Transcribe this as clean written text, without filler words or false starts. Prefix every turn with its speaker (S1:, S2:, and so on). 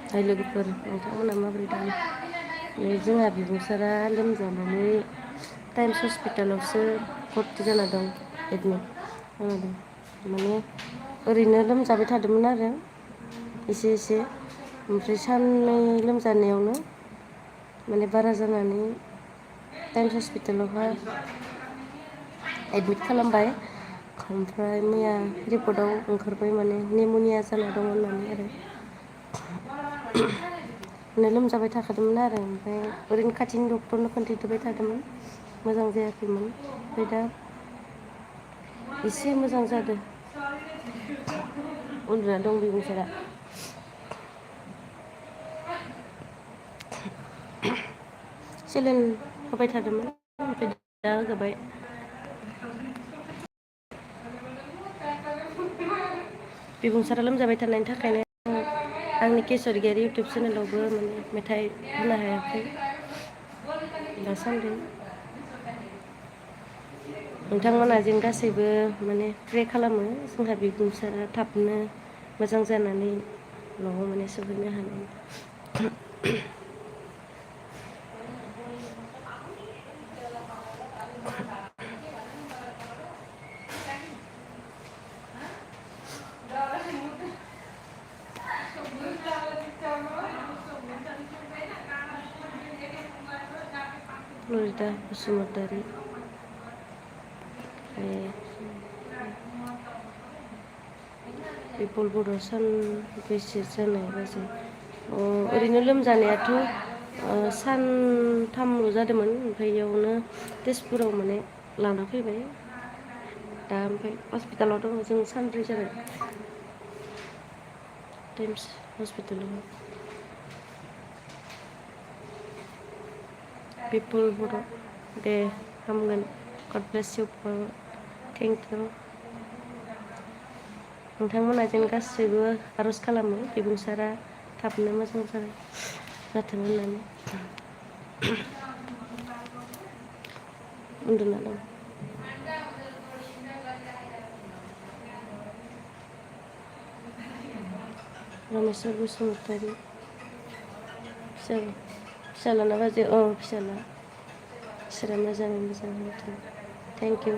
S1: हाय लोगोफोर नोंथांमोना माबोरै दं? जोंहा बिबुंसारा लोमजानानै टाइम्स हस्पिटालावसो भर्ति जाना दं एडमिट जाना दं। माने ओरैनो लोमजाबाय थादोंमोन आरो एसे एसे ओमफ्राय साननै लोमजानायावनो माने बारा जानानै टाइम्स हस्पिटालावहाय एडमिट खालामबाय। ओमफ्राय मैया रिपर्टआव ओंखारबाय माने निम'निया जाना दं होननानै आरो लोमजाबाय थाखादोंमोन आरो ओमफ्राय ओरैनो खाथिनि डक्टरनो खोन्थादोबाय थादोंमोन। मोजां जायाखैमोन ओमफ्राय दा एसे मोजां जादों। उन्दुना दं बिबुंसारा। सेलेन होबाय थादोंमोन ओमफ्राय दा होगाबाय। बिबुंसारा लोमजाबाय थानायनि थाखायनो आंनि केसर इउटुब चेनेलावबो माने मेथाइ होनो हायाखै दासान्दि। नोंथांमोना जों गासैबो माने प्रे खालामो जोंहा बिबुंसारा थाबनो मोजां जानानै न'आव माने सफैनो हानाय। ललिता बसुमतारी बिपुल बर' सानबैसे जानाय बाजै ओरैनो लोमजानायाथ' सानथामल' जादोंमोन ओमफ्राय इयावनो तेजपुराव माने लाना फैबाय। दा ओमफ्राय हस्पिटालाव दङ जों सानब्रै जाबाय टाइम्स हस्पिटालाव। बिपुल बर' दे हामगोन गड ब्लेस इउ थेंक इउ। नोंथांमोना जेन गासैबो आर'ज खालामो बिबुंसारा थाबनो मोजां जाथों होननानै। उन्दुना दं। रमेस्वर बसुमतारी फिसालाना बाजै फिसाला इसोरा मोजाङै मोजां होथों थेंक इउ।